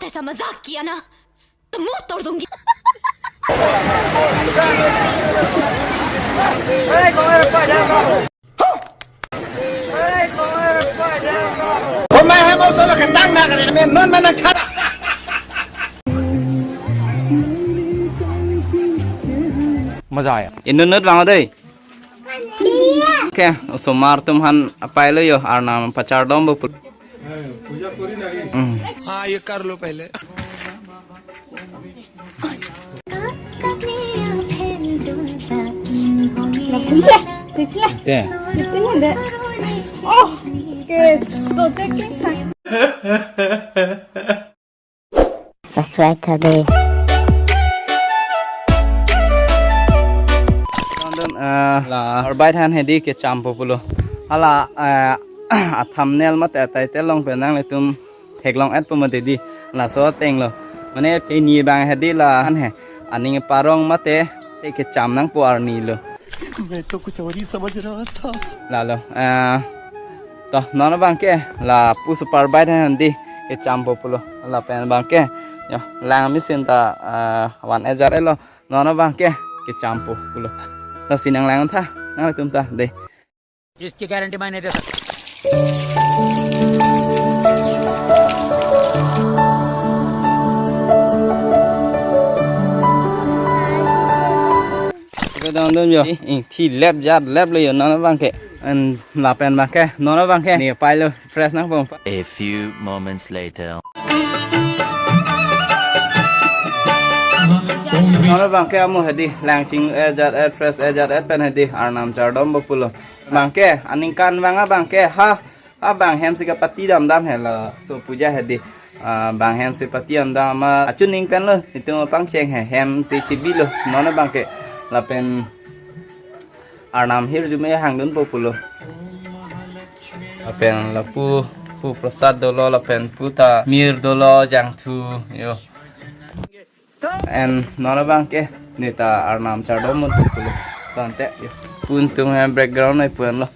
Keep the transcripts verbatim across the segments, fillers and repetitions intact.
ऐसा मजाक किया ना, तो मुंह तोड़ दूंगी। मजा आया। Inut-inut vang dei. Ke, osomar atum aphan apailo yo, arnam pachardom bo pu. Hmm. हाँ, ये कर लो पहले। Te. Oh, ke soche ke. Subscribe tha dei. Don don, eh, la, arbait han hedi kecham po pulo. Hala, eh, a thumbnail mate title along pen nanglitum theklong-et po mati di. Laso ateng lo. Mane pini abang hedi la han he. Aning parong mate te kecham nangpo arni lo. मैं तो कुछ और ही समझ रहा था। Lalo, eh, to, non abang ke, lapu super bike han di, kecham po pulo, lapen abang ke, yo, lang machine ta, eh, one H R L lo, non abang ke, kecham po pulo. To, si nanglang tha, nangtum ta, dei. इसकी गारंटी मैं नहीं दे सकता। Oke, don don yo. Ing thi lep jat lep lo yo, non abang ke. En lapen abang ke, non abang ke. Ne pailo fresh nangpo. A few moments later. Non abang ke amo hedi, lang ching-et jat-et, fresh-et jat-et pen hedi, arnam chardom bo pulo. Abang ke, aningkan abang abang ke, ha, abang hem si kapati dam dam he laso puja hedi. Ah, abang hem si pati dam dam ma achuning pen lo, itum pangcheng he, hem si chibi lo, non abang ke. Lapen arnam hirjume hangdun po pulo. Lapen lapu, pu prasad dolo, lapen pu ta mir dolo, jangthu, yo. En non abang ke, ne ta arnam chardom mo pulo. Tangte, yo. Pu atum he background ai pu-en lo.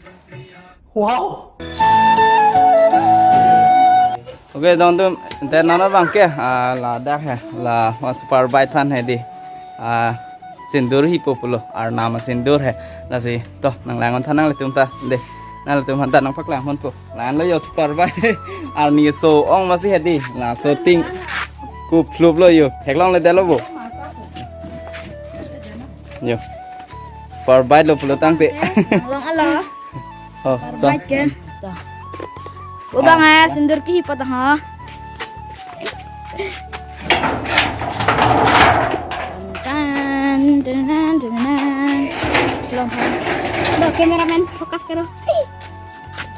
Wow. Oke, don don, te non abang ke, ah, ladak he, la, ma super bike aphan hedi. Ah, sindur hipo pulo, arnam sindur he. Lasi, to, nanglang tha nanglitum ta, dei. Nanglitum aphan ta nangpaklang ponpo. Lang lo yo super bike. Arni so-ong masi hedi. Laso ting. Kup flup lo yo. Theklongledetlo bo. Yo. Super bike lo pulo tangte. Lang alo. Oh, super bike ke. To. Abang, ah, sindur kehipo ta ha. Tan, tan, tan, tan, tan. Long ha. Lo, cameraman, focus karo.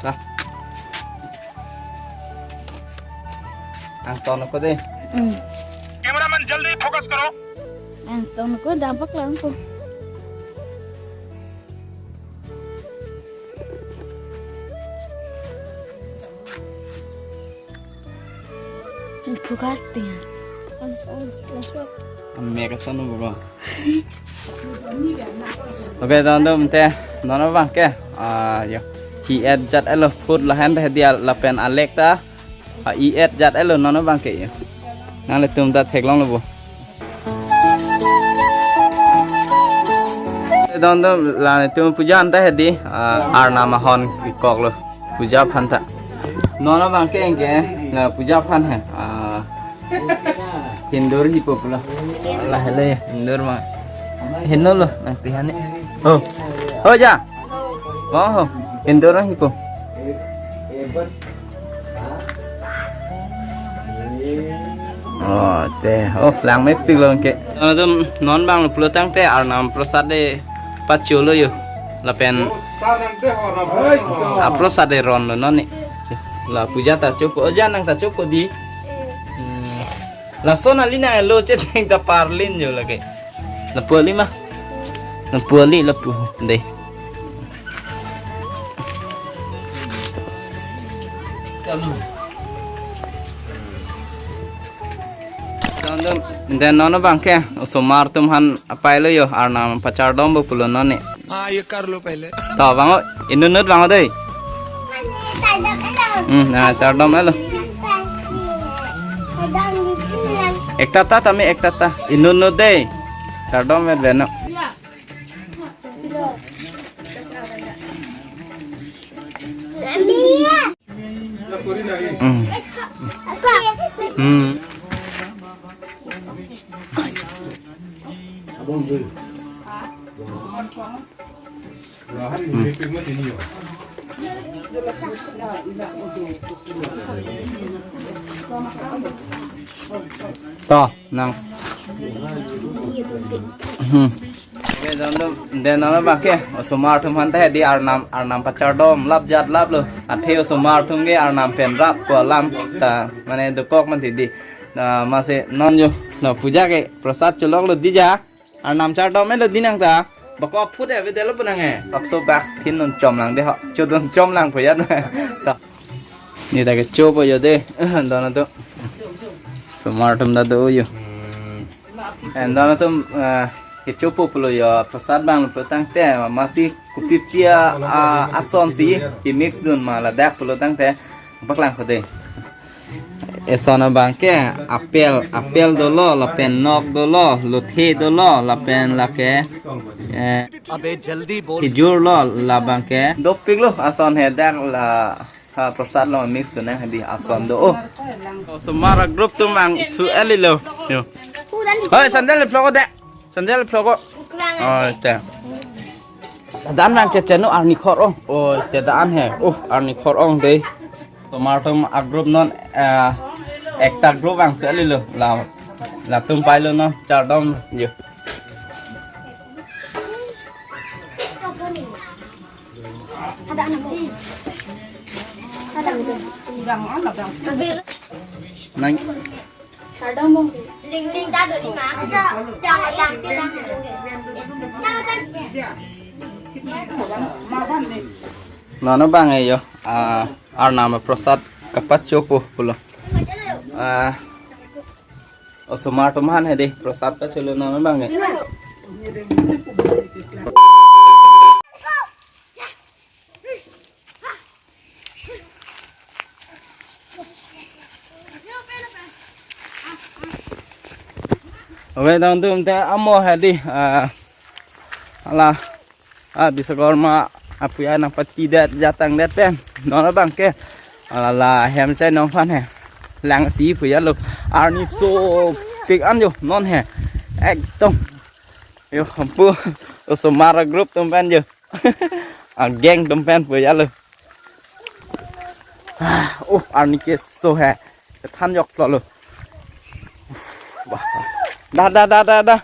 Dah. Angton ko dei. Hmm. Cameraman, jaldi focus karo. Angton ko, dampak lang ko. Buka artinya. Mek ason buka. Oke, don don te, non abang ke, ah, yo, hi-et jat-et lo, food lahen te dia lapen alek ta, ah, hi-et jat-et lo, non abang ke yo. Nanglitum ta theklonglo bo. Don don, la netum puja anta hedi, ah, arnam ahon kekok lo. Puja aphan ta. Non abang ke, ke, la puja aphan he. Ah, sindur hipo pulo. La hele sindur ma. Heno lo, nang tihani. Oh. Oh, ja. Oh, sindur hipo. Oh, te. Oh, lang mepik lo ke. Atum non abang lo pulo tangte arnam prasad de pacho lo yo. Lapen, ah, prasad de ron lo non ni. La puja ta chopo, oh, ja nang ta chopo dei. Hmm. Lason ali nanglo cheteng ta parlin yo lake. Lapu ali ma. Lapu ali, lapu. Dei. Don don, te non abang ke, osomar atum aphan apailo yo, arnam pachardom bo pulo non ni. हाँ, ये कर लो पहले। To vang o, inut-inut vang o dei. Hmm, na chardom-et lo. Tata tame ek tata. Inut inut dei. Kardom vet veno. Hmm. Hmm. To, nang. Hmm. Oke, don dum. Den nana bangke, osomar atum aphan ta hedi arnam, arnam pachardom lap jat lap lo. Athe osomar atum ke arnam pen rap ko alam ta, mane dokok man hedi. Na masi non jo, na puja ke prasad cholok lo dija. Arnam chardom lo di nang ta. Bako aphu de avedetlo punang e. Sapso bak thin non chomlang de ho. Chodon chomlang po ya. Ta. Ni ta kechopo jo de. Don atum. Osomar atum ta do jo. Hmm. En don atum, eh, kechopo pulo jo, prasad abang lo pulo tangte, masi kopi pi a, a, ason si, ke-mix dun ma ladak pulo tangte, paklangpo de. Eson abangke, apple, apple dolo, lapen nok dolo, lothe dolo, lapen lake, eh, अबे जल्दी बोल। Khijur lo, labangke. Dopik lo, ason he dak la, ha, prasad lo mix tu nang hedi ason do. Oh. Osomar a-group atum vangthu eli lo. Jo. Hoi, sandal le phlok de. Sandal le phlok. Oh, te. Dan vang che chenu arni khor-ong. Oh, te dan he. Oh, arni khor-ong de. Osomar atum a-group non, eh, ekta group vangthu eli lo. La, latum pailo non, chardom jo. Nang. Ding ding ta do ni ma. Dang dang ding dang. Nono bang e jo. Ah, arnam prasad kapachopo pulo. Ah, osomar atum aphan hedi prasad pacholo nono bang e. Oke, don atum te amo hedi, ah, ala, ah, Biswakarma apuya nangpatidet jatang det pen. Nono bangke, ala la hem chai nong aphan he. Lang ti puya lo. Arni sopik an jo, non he. Ekdom. Jo, hampu, osomar a-group atum pen jo. A-gang atum pen puya lo. Ah, oh, arni keso he. Than joklo lo. Wah. Da, da, da, da, da.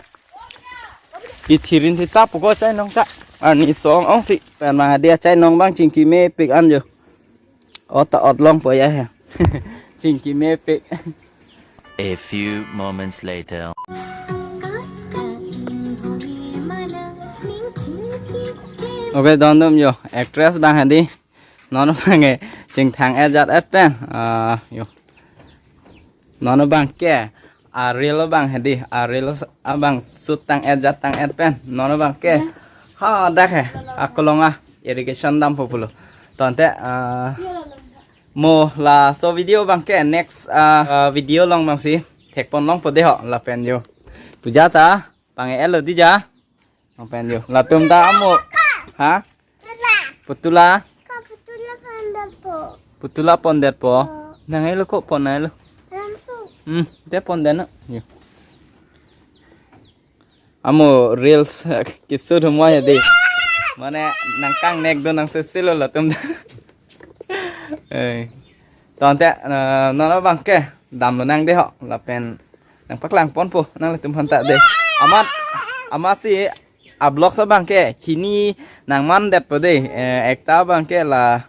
Ithirin si ta puko chai nong ta. Arni song-ong si. Pen ma dia chai nong bang chingki mepik an jo. Ota otlong po ya he. Chingki mepik. A few moments later. Oke, don atum jo, actress bang hedi. Nono bang e, chingthang-et jat-et pen. Ah, jo. Nono bangke, a-reel abang hedi, a-reel abang shoot tang-et jat tang-et pen. Nono bangke, ha, dak he, akolong a, irrigation dampo pulo. Tangte, ah, mo laso video bangke next, ah, ah, video along bang si thekpon longpo de ho lapen jo. Puja ta pang-e-lo dija. Lapen jo. Latum ta amo. Ha? Putula. Putula pondetpo. Putula pondetpo. Oh. Nang elo ko pon nang elo. Langsung. Hmm, dia pon dana. Jo. Amo reels kisur humwa ya de. Mane nangkang nek do nang sesilo latum. Eh. Tangte, eh, nono bangke damlo nang de ho lapen nangpaklang ponpo nang latum aphan ta de. Amat, amat si a-vlog so bangke hini nangman detpo de, eh, ekta bangke la,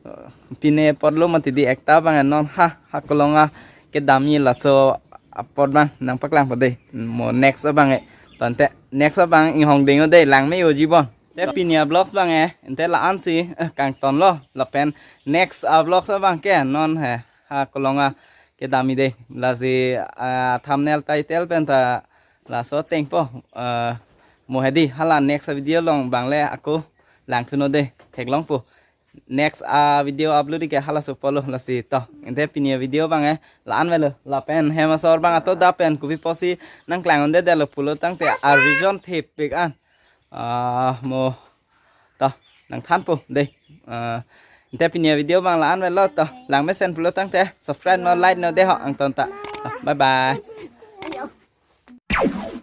eh, pine apotlo mati di ekta bang non ha, ha kolong a kedamji laso apot bang nangpaklangpo de. Mo next abang e. Tangte next abang inghong ding o de langme o jibon. Te pini a-vlogs bang e, ante la-an si, eh, kangtonlo, lapen next a-vlogs abangke non he, ha kolong a kedamji de, lasi, ah, thumbnail title pen ta laso atengpo, ah, mo hedi, hala next video along bang le ako langthunon de, theklongpo. Next a video upload ke halaso pulo, lasi to. Ante pini a video abang eh la-an avelo, lapen hem asor abang ato da pen kopi pusi nangklang un-edetlo pulo tangte a reason thepik an. Ah, mo to nangthanpo dei. Ah, ante pini a video abang la-an avelo to. Langmesen pulo tangte subscribe non, like non dei ho angton ta. To, bye bye.